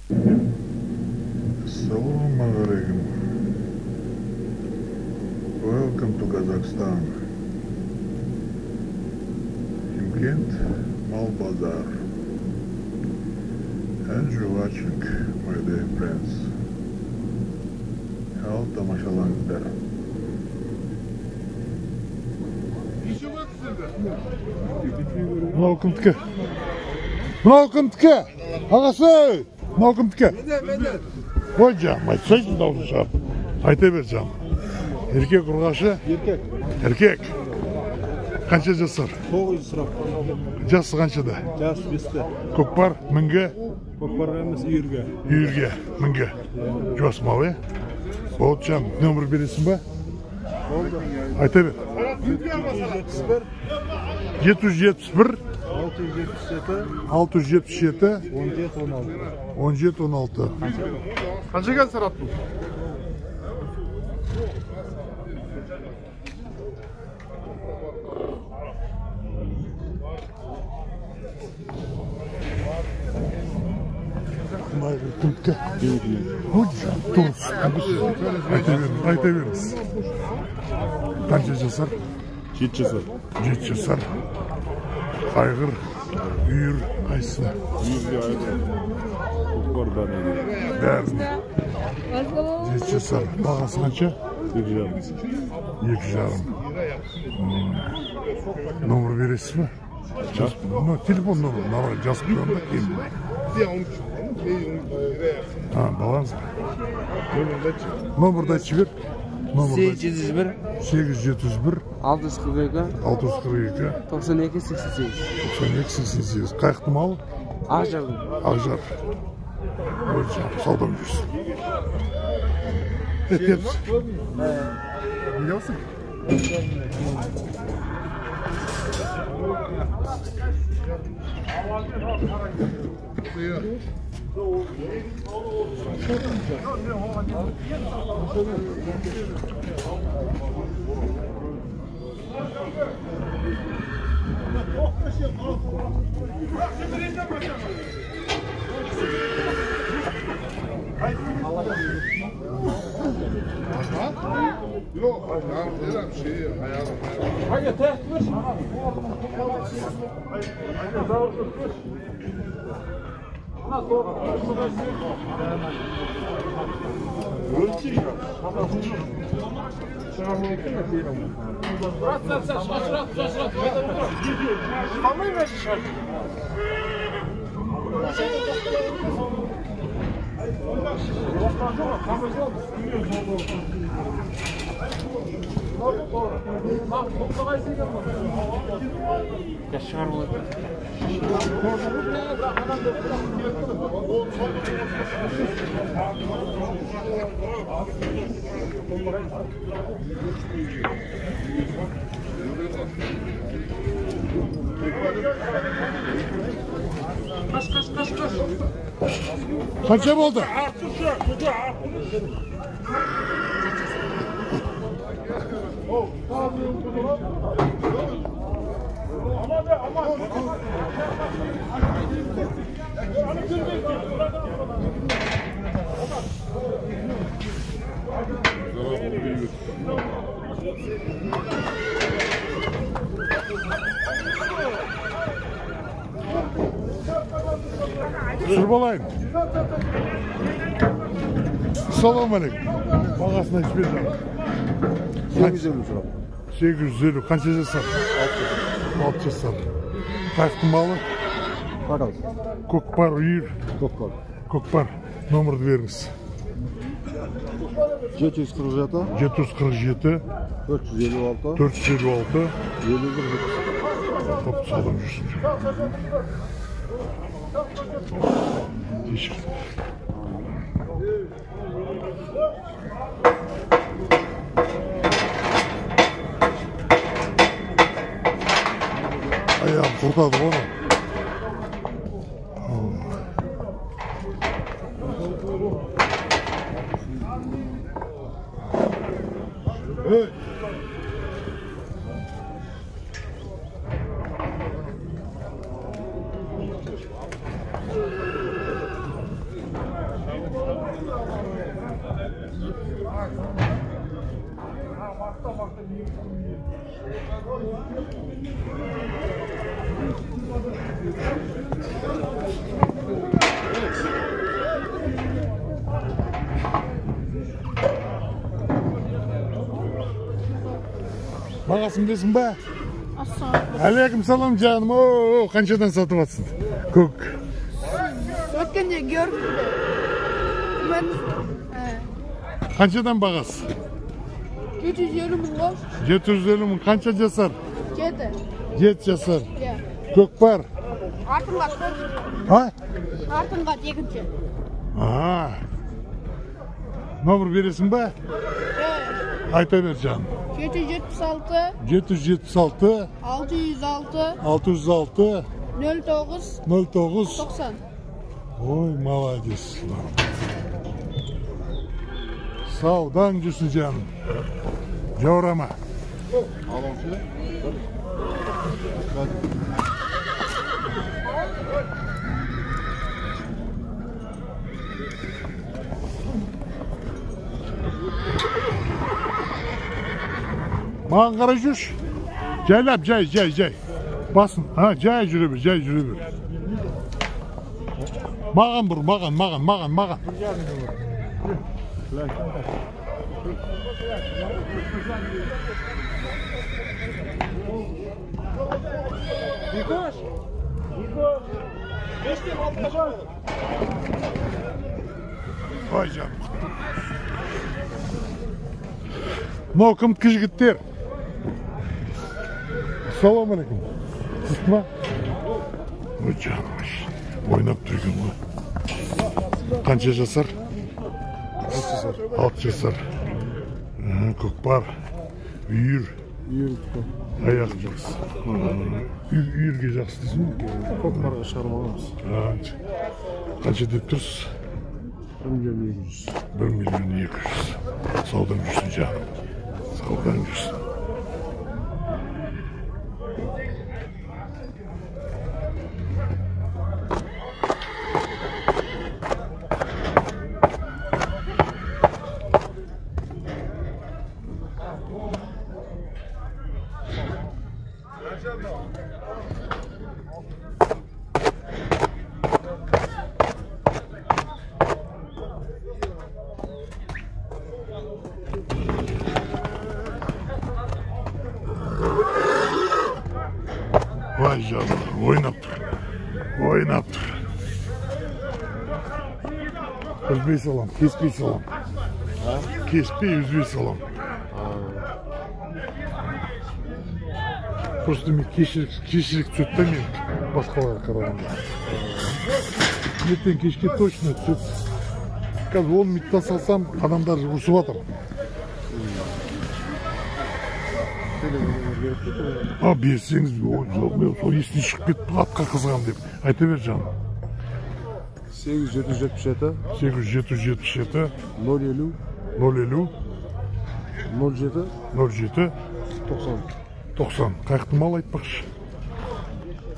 Ассалаумағалейкум. Welcome to Kazakhstan. Shymkent Mal Bazar. And you're watching, my dear friends. Ал тамашалаңыздар. Мынау кімдікі? Мынау кімдікі? Ағасы, мынау кімдікі? Ой, жам, айтсайшы даусын шығарып. Айта бер, жам. Еркек ұрғашы? Еркек. Еркек. Қанша жасар? 900 сұрап. Жасы қаншада? Жасы 5-те. Көкпар, мінгі? Көкпарға емес, үйірге. Үйірге, мінгі. Жуас мал, е? Болды, жам, нөмір бересің ба? Болды. Айта бер. 771. 771. 677. 677. 17 16. 17 16. Қаншаға сараттың? Кімдікі? Ой, дұрыс. Айта беріңіз, айта беріңіз. Қанша жасар? 7 жасар. 7 жасар. Айғыр, үйір, қайсысы? Үйірге айғыр. Көкпар бәріне. Бәріне. 7 жасар. Бағасы қанша? 2,5. 2,5. Номер бересіз бе? Телефон номер, номер жазып қоямын да кейін. А, балаңыз ба? Номерді айтып жібер. 801. 801. 642. 642. 92 88. 92 88. Қаяқты мал? Ақжардың. Ақжар. Ой, жам, саудам жүрсін. Теріс. Не алсың? Қанша болды? Түсіріп алайын. Ассалаумағалейкум. Бағасын айтып бер. 850 сұрап. 850. Қанша жасар? 6 жасар. Қаяқтың малы? Тараз. Көкпар, үйір? Көкпар. Көкпар. Номерді беріңіз. 747. 747. 456. 456. 51. Топ саудам жүрсін. Кешір. Аяғым құртады ғой. Эй! Бағасын білесің ба? Алейкум салам жаным. О, қаншадан сатып атсың? Көк. Өткенде көрдім. Қаншадан бағасы? 750 мың ғой. 750 мың. Қанша жасар? 7. 7 жасар. Көкпар. Артынға. А? Артынға екінші. А. Номер бересің ба? Айта бер жаным. 776 776 606 606 09 09 90. Ой, молодец. Саудан жүрсін жаным. Жаурама. Маған қарай жүрші. Жайлап, жай, жай, жай. Басын, ha, жай жүре бер, жай жүре бер. Маған бұр, маған, маған, маған, маған. Ой, жаным. Мынау кімдікі жігіттер? Ассалауму алейкум. Сіз ма? Ой, жаным, ойнап тұр екен ғой. Қанша жасар? 6 жасар. Көкпар, үйір. Аяқ жақсы. Үйірге жақсы дейсің бе? Көкпарға шығарып аламыз. Қанша деп тұрсыз? 1 миллион 200. 1 миллион 200. Саудан жүрсін жаным. Саудан жүрсін. Vay canına, ойнап тұр, ойнап тұр. Үзбей салам, кеспей салам. Кеспей, үзбей салам. Просто мен кешірек түседі да мен басқаларға қарағанда. Ертең кешке точно түседі. Қазір 10 минутта салсам, адамдар ұрысып жатыр. А, берсеңіз, сол естен шығып кетіп, атқа қызығам деп. Айта бер жаным. 8777 8777 050 050 07 07 90 90. Қаяқтың малы айтпақшы?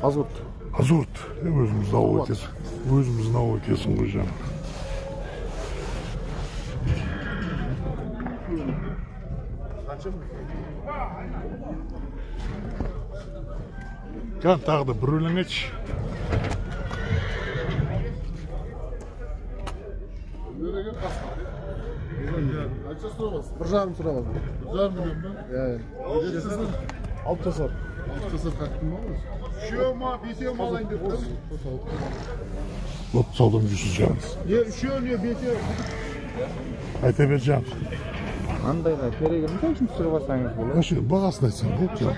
Азғырт. Азғырт. Өзіміздің ауыл екенсің. Өзіміздің ауыл екенсің ғой жаным. Кән, тағы да бір өлең айтшы. Бір жарым сұрап. 1,5 миллион ба? Иә. 6 жасар. 6 жасар қақтың ба? Үшеу ма, бесеу ма алайын деп тұр. Оп, саудан жүрсіз жаным. Не үшеу, не бесеу. Айта бер жаным. Андайға керек емес, үшін түсіріп алсаңыз болады. Вообще, бағасын айтсаң болды жаным.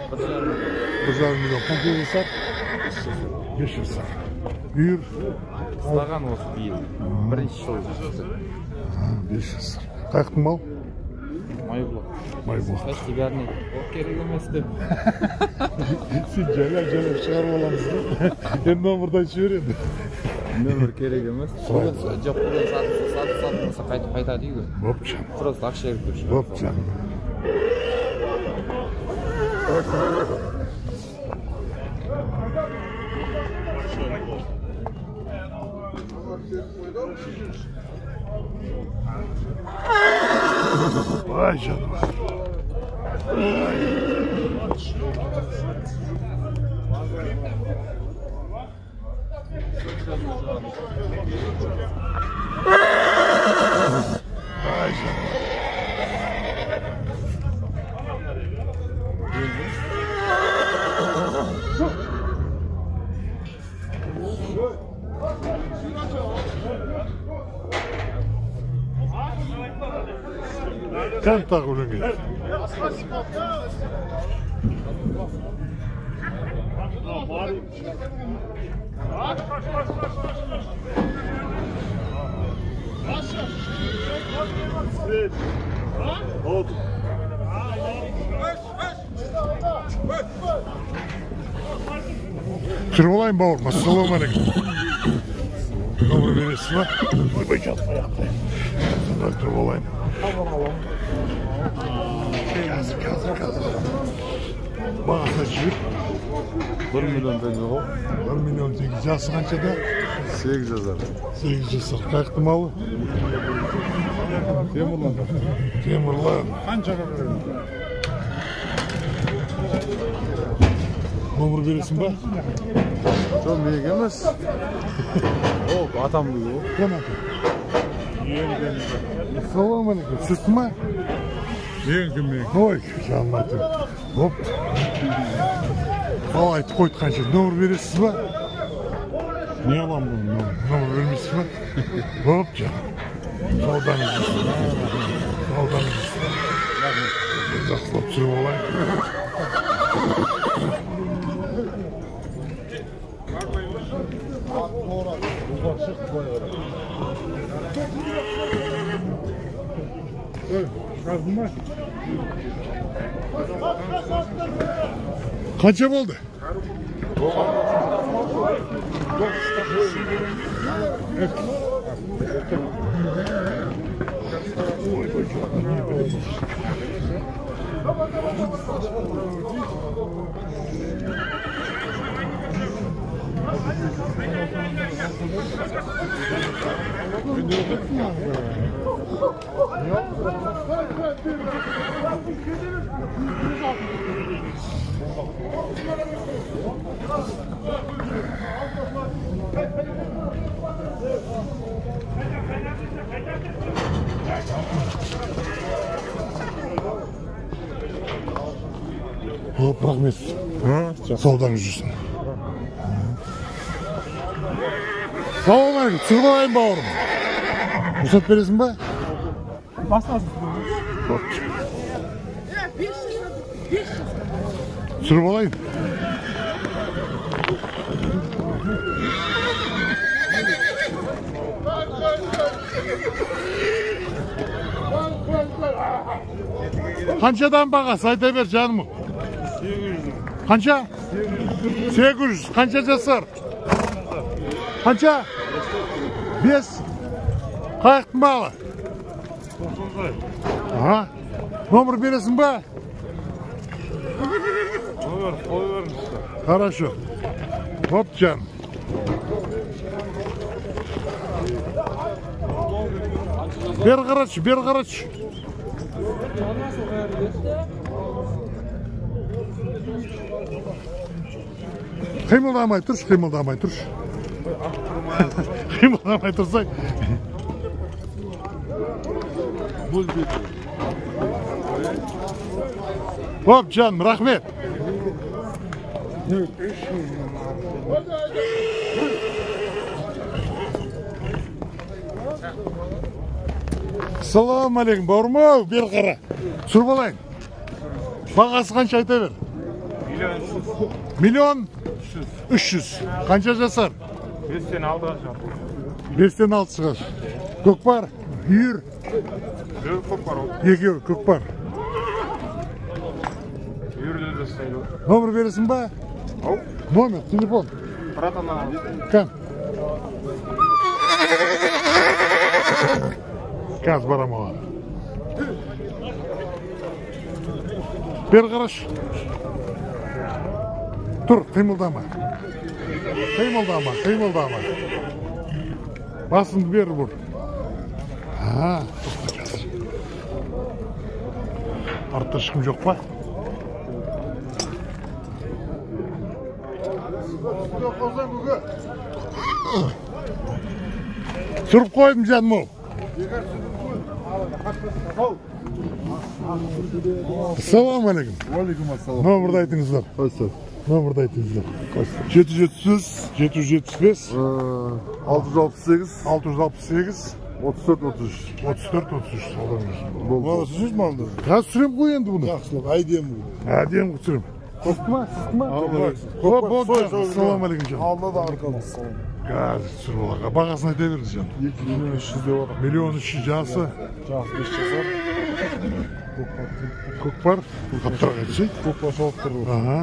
1,5 миллион. Қанша жасар? 5 жасар. Үйір? Ұстаған осы биыл. Бірінші жыл. 5 жасар. Қаяқтың мал? Майбұлақ. Майбұлақ. Почти бәріне ол керек емес деп. Сен жайлап-жайлап шығарып аламыз да. Енді номерді айтып жібер енді. Нөмір керек емес. Жоқ, бүгін сатылса қайтып қайтады үйге. Боп жаным. Просто ақша керек деп шығарып. Боп жаным. Vay canım. Ай, жаным. Кән тағы өлеңге. Түсіріп алайын бауырым, ассалаумағалейкум. Номер бересіз ба? Ойбай, жатпай ақ. Түсіріп алайын. Қазір, қазір, қазір. Бағасы жібер. 1 миллион теңге ғой. 1 миллион теңге. Жасы қаншада? 8 жасар. 8 жасар. Қаяқтың малы? Темірлан. Темірлан. Қаншаға беремін? Номер бересің ба? Жоқ, менікі емес. Ол атамдікі ғой. Кім ата? Ассалаумағалейкум. Сізді ма? Менікі, менікі. Ой, жаным айтып. Оп. Ал айтып қойды қанша. Номер бересіз ба? Не аламын бұны номер? Номер бермейсіз ба? Оп, жаным. Саудаңыз жүрсін. Саудаңыз жүрсін. Жақсылап түсіріп алайын. Қанша болды? Hop, рахмет. Саудаңыз жүрсін. Саламалейкум, түсіріп алайын бауырым. Рұқсат бересің ба? Басасыз. Түсіріп алайын. Қаншадан бағасы? Айта бер, жаным. Қанша? 800. Қанша жасар? Қанша? 5. Қаяқтың балы? Ага. Номер бересің ба? Номер қой беріңізші. Хорошо. Хоп, жан. Бері қарашы, бері қарашы. Қимылдамай тұршы, қимылдамай тұршы. Қимылдамай тұрсай. Хоп, жаным, рахмет. Ассалаумағалейкум, бауырым ау, бері қара. Түсіріп алайын. Бағасы қанша айта бер? 1 300 000. Қанша жасар? 5-тен 6-ға шығар. 5-тен 6 шығар. Көкпар, үйір. Көкпар ол. Екеуі көкпар. Үйірлер де ұстайды. Номер бересің ба? Ау. Номер, телефон. Братан. Кән. Қазір барам оған. Бері қарашы. Тұр, қимылдама. Қимылдама, қимылдама. Басыңды бері бұр. Тоқта қазір. Артта ешкім жоқ па? Түсіріп қойдым жаным ау. Ассалаумағалейкум. Уалейкум ассалам. Номерді айтыңыздар. Қайсы? Номерді айтыңыздар. 773, 775, 668, 668, 34, 33. 34, 33. Болды. Түсірсіз малды? Қазір түсірем ғой енді бұны. Жақсылап, әдемі. Әдемі түсірем. Қосты ма? Сізді ма? Болды. Ассалаумағалейкум жаным. Алда да арқалды. Қазір түсіріп алайық. Бағасын айта беріңіз жаным. 2 миллион 300 деп отыр. 1 300 000 жасы. Жасы 5 жасар. Көкпар. Қаптырақ айтсай. Көкпар шауып тұр. Аха.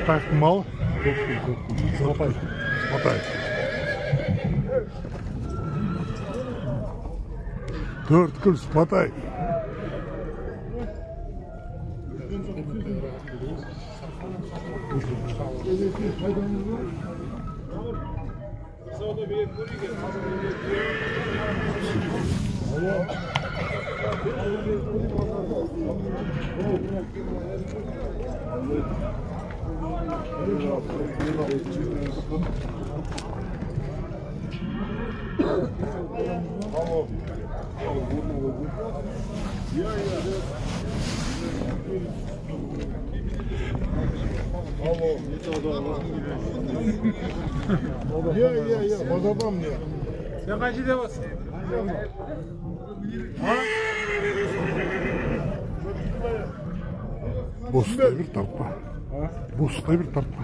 Қаяқтың малы? Сыпатай. Сыпатай. Төрткүл Сыпатай. Я, базардан мне. Sen kaç devasın? Бостай бір тартпа. Бостай бір тартпа.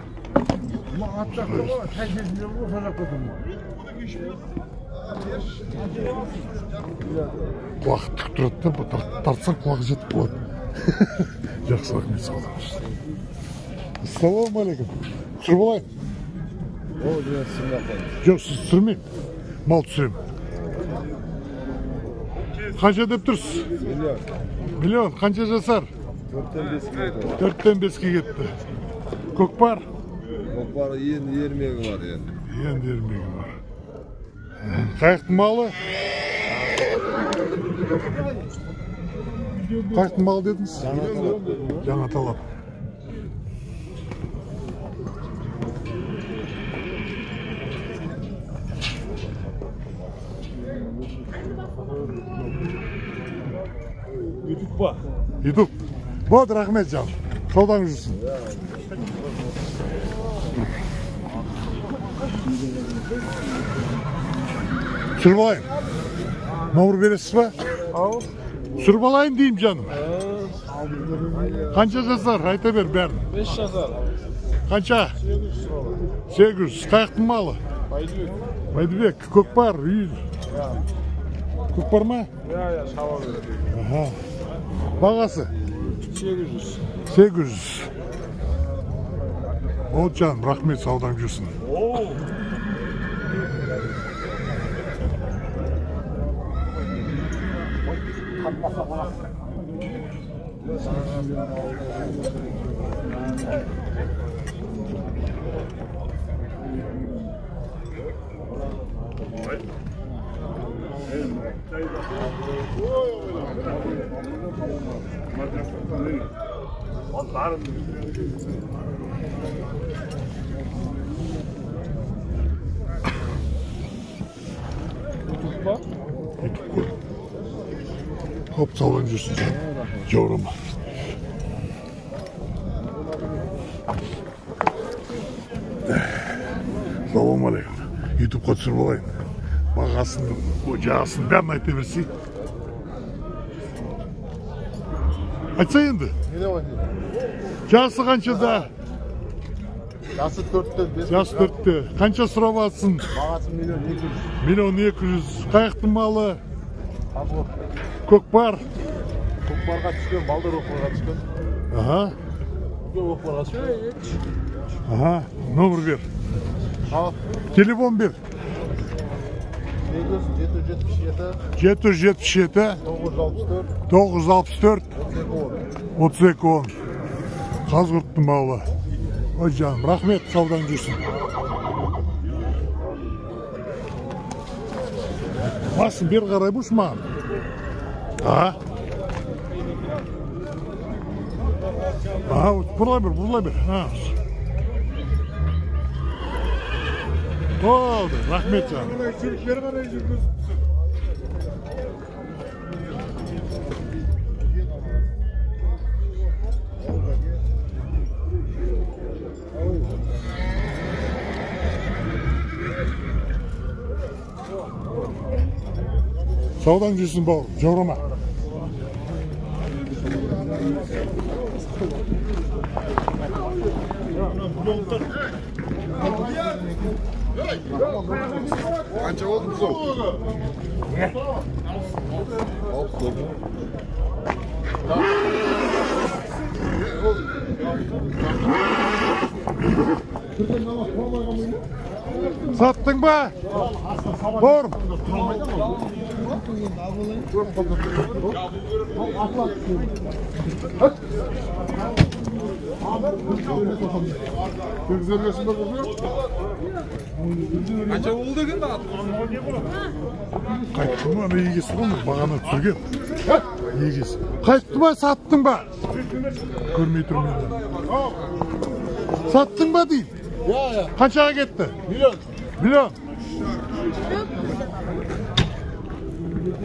Құлағы тік тұрады да, тартсаң құлағы жетіп қалады. Жақсы, рахмет, сау болыңыз. Ассалаумағалейкум. Түсіріп алайын. Жоқ, сіз түсірмеймін. Мал түсіремін. Қанша деп тұрсыз? Миллион. Миллион. Қанша жасар? 4-тен 5-ке кетті. 4-тен 5-ке кетті. Көкпар? Көкпар енді ермегі бар енді. Енді ермегі бар. Қаяқтың малы? Қаяқтың малы дедіңіз? Жаңа талап. Ютуб па? Ютуб. Болды, рахмет жаным. Саудаңыз жүрсін. Түсіріп алайын. Номер бересіз ба? Түсіріп алайын деймін жаным. Қанша жасар? Айта бер бәрін. 5 жасар. Қанша? 800. Қаяқтың малы? Байдібек. Байдібек. Көкпар, үй. Көкпар ма? Иә, шаба береді. Аха. Бағасы? 800. 800. Болды жаным, рахмет, саудаң жүрсін. Ютуб қой. Хоп, саудаң жүрсін жаным. Жаурама. Салам алейкум. Ютубқа түсіріп алайын. Бағасын, жағасын бәрін айта берсей. Айтса енді. Жасы қаншада? Жасы 4-те. Жасы 4-те. Қанша сұрап алсын? Бағасы 1 200 000. 1 200 000. Қаяқтың малы? Көкпар. Көкпарға түскен, балдар көкпарға түскен. Аха. Көкпарға түскен. Аха. Номер бер. Ал. Телефон бер. 777 777 964 964 32 10. 32 10. Қазығұрттың малы. Ой жаным, рахмет, саудаң жүрсін. Басын бері қарай бұш маған. А? Аха, бұрыла бер, бұрыла бер. Болды, рахмет жаным. Бері қарай жүргізіп. Саудан жүрсін бауырым, жаурама. Қанша болды бұзау? 60. Саттың ба? Бауырым. Қанша болды екен да? Қайтты ма? Ана егесі ғой, бағана түсірген. Егесі. Қайтты ма, саттың ба? Көрмей тұрмын енді. Саттың ба дейін? Қаншаға кетті? Миллион. Миллион.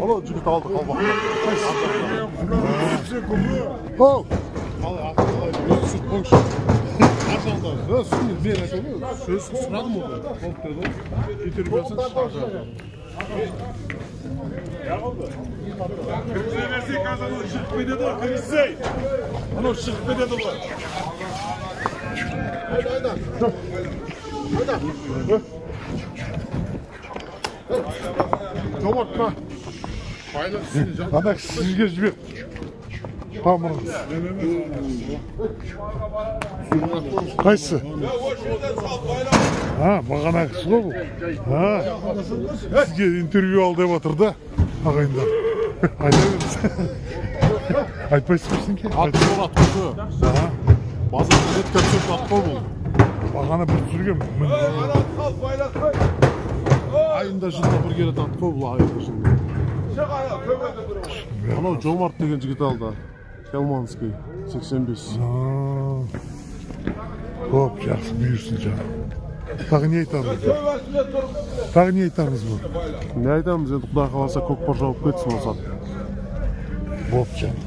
Ана жігіт алды қалбақ. Оу. Сөз сұрадым ғой. Болып деді. Кетер берсін. Кіргізе берсек, қазір анау шығып кетеді ғой, кіргізсей. Анау шығып кетеді ғой. Жомартқа. Ана сізге жібер. Тамырыңыз. Қайсысы? Бағанағысы ғой бұл. Сізге интервью ал деп отыр да, ағайындар. Айта беріңіз. Айтпайсыз ба сенке? Ат қой, ат қой. Базарда редко түсетін ат қой бұл. Бағана бір түсірген. Айында жылда бір келетін ат қой бұл, айында жылда. Анау Жомарт деген жігіт алды. Келманский, 85. Көп жақсы бұйырсын жаным. Тағы не айтамыз? Тағы не айтамыз бұл? Не айтамыз енді, Құдай қаласа көкпар жауып кетсін осы ат. Боп жаным.